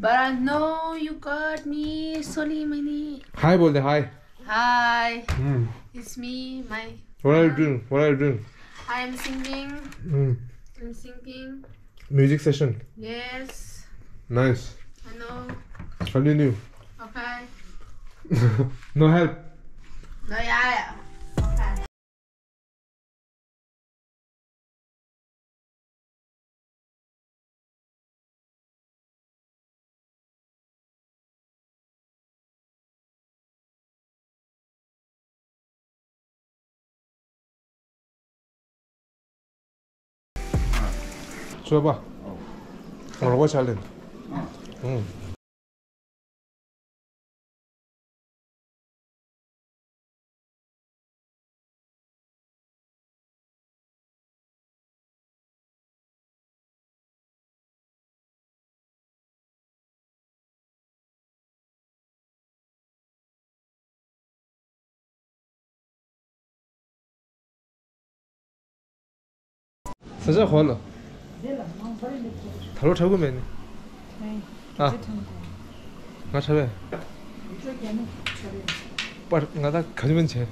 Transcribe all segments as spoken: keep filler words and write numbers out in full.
But I know you got me, Soleimani. Hi, बोल दे, hi. Hi. Hmm. It's me, my. What are you doing? What are you doing? I am singing. Hmm. I'm singing. Music session. Yes. Nice. I know. Continue. Okay. No help. No, yeah, yeah. Okay. ཤོད་པ། རོགས་པ་ཆགས་ལེན། ཨང་། ས་ཆ་ཧོལ་ལ། ད་ལོ་ཁྲབ་གུ་མེད་ནི། ཨ། ང་ཁྲབ་བས། པར་ང་ད་ག་ཅི་མན་བྱས།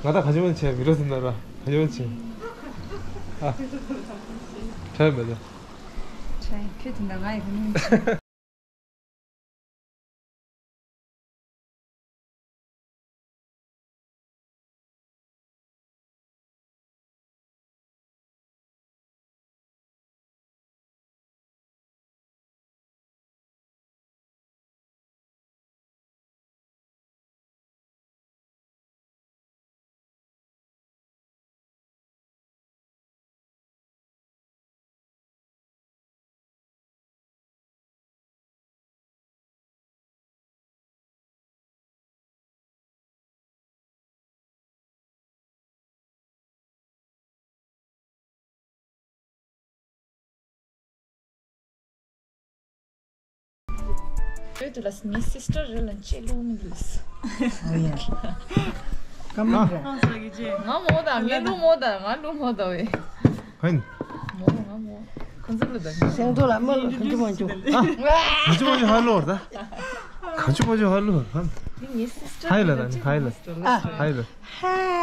ང་ད་ག་ཅི་མན་བྱས་མི་རོ་ཟིན་ན་ར་ག་ཅི་མན་བྱས། ཨ། ཁྲབ་མེད་ད། ཁྱོད་དེ་འདྲ་ང་ཡི་གུ་མིན། བོད་དུ་ལ་ངའི་སིས་ཊར་རེད་ལ་ཅེ་ལུ་མི་འདུག་ཨོ་ཡ། ཀ་མ་ར། ང་མོ་དང་ངའི་ལུ་མོ་དང་ང་ལུ་མོ་དང་བས། ཧན། མོ་ང་མོ། ཁོང་ཚོ་ལུ་དང་། སེང་རྡོ་ལ་མ་ལུ་ག་འཇུ་མ་འཇུ། ག་འཇུ་མ་འཇུ་ཧ་ལོ་ད། ག་འཇུ་མ་འཇུ་ཧ་ལོ་ཧ། ངའི་སིས་ཊར། ཧའི་ལ་ད་ནི་ཧའི་ལ། ཨ། ཧའི་ལ། ཧའི།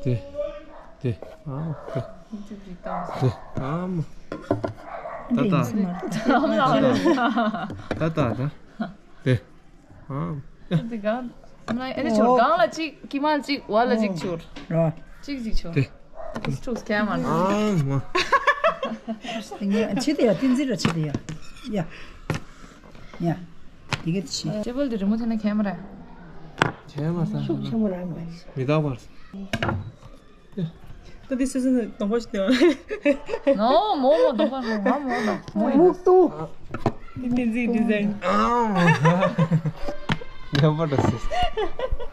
དེ། དེ། ཨ་མ། དེ། ཨ་མ། ད་ད། ད་ད་ད། དེ། ཨ་མ། དེ་གང་། ཨ་མ་ཨེ་ནི་ཆོར་གང་ལ་གཅིག་ཀི་མ་ལ་གཅིག་བ་ལ་གཅིག་ཆོར། ར། གཅིག་གཅིག་ཆོར། དེ། ཨ་མ། ཆེ་དེ་ཡ་ཏིན་ཛི་ར་ཆེ་དེ་ཡ། ཡ། ཡ། དེ་ག་ཆེ། ཊེ་བལ་དེ་རི་མོ་ཐེན་ན་ཁྱད་མ་ར། ཁྱད་མ་ས། ཤུགས་ཆེན་པོ་ར་མ། མི་དག་པར། ད་དེ་སུ་སུ་ནི་གདོང་པ་ཞིག་ནོ། ནོ་མོ་མོ་གདོང་པ་ར་མ་མོ་ནོ་མོ་ཡིན། མུག་ཏུ། དེ་ཏིན་ཛི་ཌི་ཛའིན། ཨ་མ། ཡག་པོ་འདྲ་སི།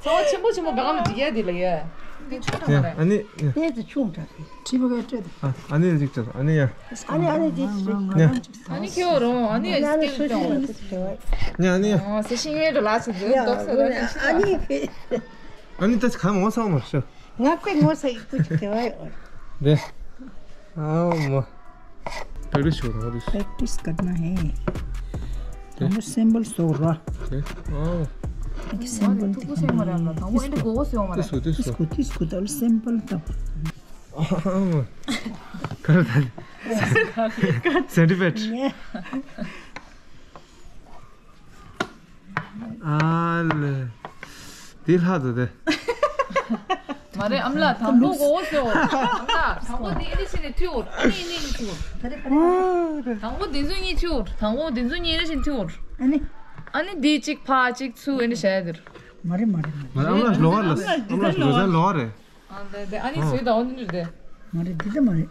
ཚོ་ཆེན་པོ་ཆེན་པོ་གང་ལ་འགྲིག་ཡ་དེ་ལ་ཡ། དེ་ཆུང་དྲགས་མ་རེད། ཨ་ནི། དེ་ཚོ་ཆུང་དྲགས་རེད། ཁྲི་པ་ག་སྤྲད་དེ། ཨ་ཨ་ནི་ལ་ཅིག་ཅར་ཨ་ནི་ཡ། ཨ་ནི་ཨ་ནི་དེ་ཞིག་ཨ་ནི་ཁྱེད་རོ་ཨ་ནི་ཨ་ནི་སུ་ཞིག་ཨ་ནི་ཨ་ནི་ཡ། ཨ་སེ་ཤིང་ཡོད་ལ་ཆུ་ཟོས་ཏོག་ས་ལ་ཨ་ནི་ཕེ། ཨ་ནི་ད་ཁ་མོ་ས་མ་ཤོ། ང་ཁོའི་ངོ་ས་ཡིག་ཏུ་ཅིག་དེ་བ་ཡོད། དེ། ཨ་མ། པེག་ཊི་སི་ཤོ་རང་དུ། པེག་ཊི་སི་ཀར་ན་ཧེ། དེ། ཨ་ནི་སེམ་པལ་བཟོ་ར། དེ། ཨ། ཨ་ནི་སེམ་པལ་དེ་ཁ་ན་ཧེ། དེ་སུ་དེ་སུ། དེ་སུ་དེ་སུ། ཨ་མ། ཀར་ད། སེན་ཊི་མེ་ཊར། ཨ་ལེ། དེ་ལྷ་དོ་དེ། མ་རེད་ཨ་མ་ལགས། དང་པོ་གོ་བོ་ཟེར། ཨ་མ་ལགས། དང་པོ་འདི་ཨེ་འདྲ་བྱས་ནས་ཐུག་ཨ་ནི་ཨེ་འདྲ་བྱས་ནས་ཐུག་དང་པོ་འདི་ཚོ་གཉིས་ཐུག་དང་པོ་འདི་ཚོ་གཉིས་ཨེ་འདྲ་བྱས་ནས་ཐུག་ཨ་ནི། ཨ་ནི་འདི་གཅིག་ཕར་གཅིག་ཚུར་ཨེ་འདྲ་བྱས་ཡ་དེ་རེད། མ་རེད་མ་རེད་མ་རེད། ཨ་མ་ལགས་ལོག་ཨ་ལ། ཨ་མ་ལགས་ལོག་ཨ་ལ། ཨ་འདི་འདི་ཨ་ནི་ཨ། བཟོས་དང་འོ་འདི་འདྲ་དེ། མ་རེད་འདི་ལྟ་མ་རེད།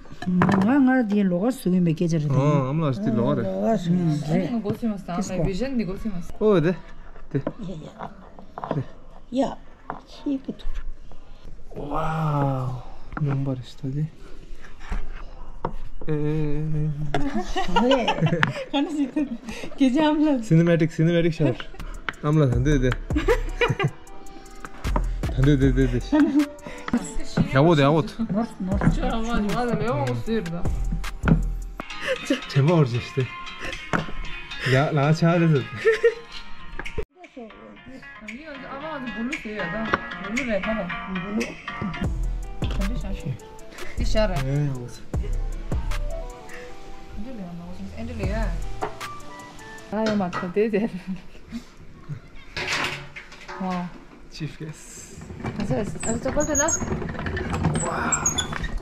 ང་ང་འདི་ལོག་ཨ་བཟོ་གི་མེད་སྐད་ཆ་རེད་ད། ཨ་ཨ་མ་ལགས་འདི་ལོག་ཨ་རེད། ལོག་ཨ་བཟོ་གི་མ་རེད། ཨ་ནི་ང་མགོ་ཚོས་མ་སོང་། ཨ་ལ་བི་ཞན་འདི་མགོ་ཚོས་མ་སོང་། ཨོ་དེ། དེ། ཡ་ཡ། ཁྱི་གི་ཐུག་ཝའོ། ཉོན་པ་རེད་ཤི་ད་དེ། ཨེ་ཨེ་ཨེ་ཨེ། ག་ནས་ཤི་ད། སྐད་ཆ་ཨམ་ལ། སི་ནི་མེ་ཊིག་སི་ནི་མེ་ཊིག་ཤོ་ཊ། ཨམ་ལ་ད་འདོད་དེ། ད་འདོད་དེ་དེ་དེ། ཡག་པོ་འདུག་ཡག་པོ་འདུག་ནོར་ནོར་ཆ་བ་ནི་བ་ལ་ལེའོ་སུ་ཡོད་ད། དྲན་པ་འོར་ཅིག་སྟེ། ཡ་ལ་ཆ་རེད་ཟེར། ཨ་མ་འདི་བུ་ལུ་ཟེར་ཡ་ད། བུ་ལུ་རེད་ཁ་ལ། བུ་ལུ། ག་འདྲ་ཤ་ཤ། འདི་ཤ་རེད། ཨེ་ཡོང་ཟེར། ཨེ་འདྲ་ལེ་ཡ་ན་འོ་ཟེར་ཨེ་འདྲ་ལེ་ཡ། ཨ་ཡ་མ་ཁ་དེ་དེ། Wow. Chief guest. ཨ་ཙི་ཨ་ཙི་ཨ་ཙི་ཨ་ཙི་ཨ་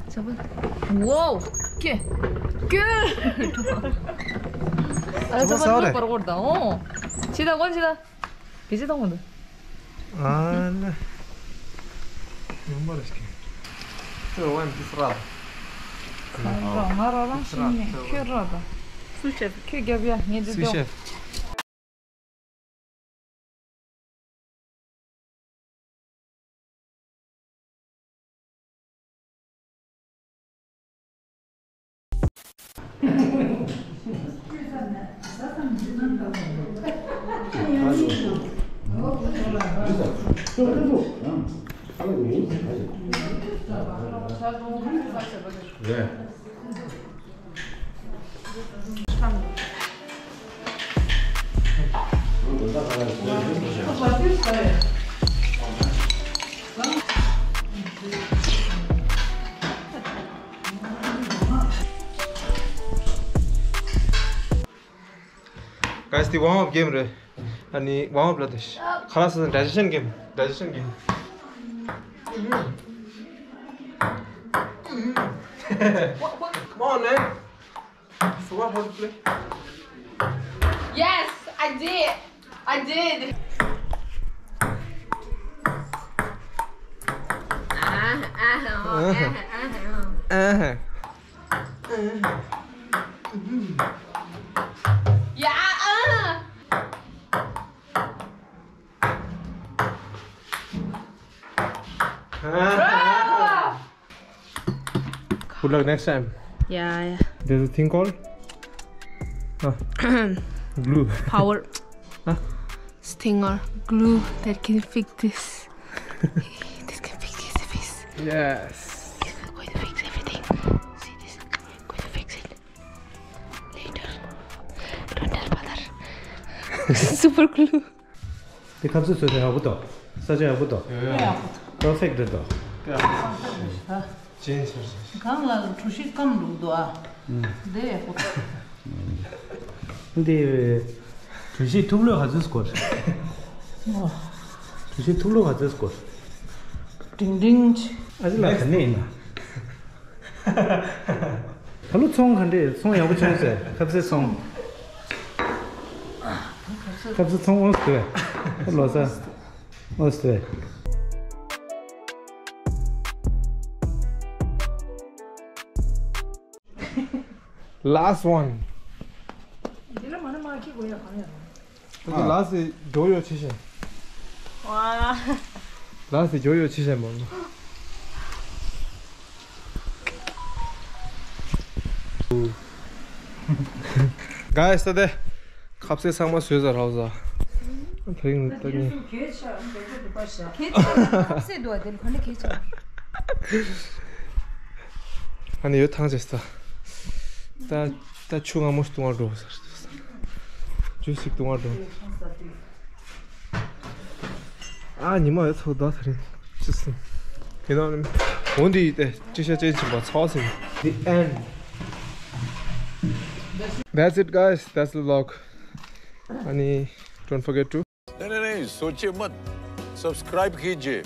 ཙི། Wow. ཁྱེད། ཁྱེད། ཨ་ཙི་ཨ་ཙི་པར་གོར་དང་། ཨོ། ཕྱི་ད་གོན་ཕྱི་ད། གེ་ཅི་ད་གོན་དུ། ཨ་ལ། ཡོང་མ་རེད་ཀྱི། ཁྱོད་ཝན་ཏི་སི་ར། ང་ར་རང་ཤི་ནས་ཁྱོད་ར་ད། སུ་ཤེབ། ཁྱོད་རྒྱབ་ཡ་ངས་འདི་སུ་ཤེབ། Guys, the warm up game རེད། ཨ་ནི་warm up ལ་དེ་ཁ་ལག་ཟ་ཟ། Digestion game, digestion game. Come on, man. Forgot how to play. Yes, I did. I did. Uh-huh. Yeah, uh. Good luck next time. Yeah, yeah. There's a thing called, uh, glue. Power. Huh? Stinger, glue that can fix this. This can fix this face. Yes. It's going to fix everything. See this? Going to fix it. Later. Don't tell father. Super glue. དེ་ཁ་ཟས་བཟོས་ན་ཡག་པོ་འདུག་ས་ཆ་ཡག་པོ་འདུག་ཡོད་ཡོད། Perfect རེད་འདུག་ཅན་ཆར་ཆར། གང་ལ་གྲོ་ཞིབ་སྐམ་འདུག་འདུག་ཨ། ཨུམ། དེ་ཡག་པོ་འདུག་འདི་གྲོ་ཞིབ་ཐུག་ལོས་ག་ཚོད་སྐོར། གྲོ་ཞིབ་ཐུག་ལོས་ག་ཚོད་སྐོར། ཏིང་ཏིང་ཨ་ཅེ་ལགས་ག་ནས་ཡིན་ན། ད་ལོ་ཚོང་ག་འདྲས། ཚོང་ཡག་པོ་བྱུང་ཟེར། ཁ་ཟས་ཚོང་། ཁ་ཟས་ཚོང་ཨོ་སྟེ། ལོ་ས་ཨོ་སྟེ། Last one. འདི་ལ་མ་ན་མ་ཁྱི་གོ་ཡ་གང་ཡ། ལགས་སེ་འགྲོ་ཡོད་ཆི་ཤེས། ལགས་སེ་འགྲོ་ཡོད་ཆི་ཤེས་མོ། Guys, ད་དེ་ཁ་ཟས་ཚང་མ་བཟོས་ཚར་རག་ཟ། ད་རིང་ད་ནི། ཁ་ཟས་འདུག་ཨ། དེ་ཁ་ནི་ཁྱི་ཆ། ཨ་ནི་ཡོད་ཐང་ཆེ་ས། ད་ད་ཆུ་སྔ་མོ་ཞིག་བཏུང་བར་འགྲོ་ཟེར། ཇུས་ཞིག་བཏུང་བར་འགྲོ། ཨ་ཉི་མ་ཡོད་ཚོད་ད་ད་རིང་ཅི་སྲིད། དེ་དང་འོ་འདི་ཡིས་ཏེ་ཅི་ཤ་ཅན་ཆེན་པོ་ཚ་བ་ཟིན། The end. That's it, guys. That's the vlog. ཨ་ནི་don't forget to. नहीं, नहीं, नहीं, सोचिए मत। Subscribe कीजिए।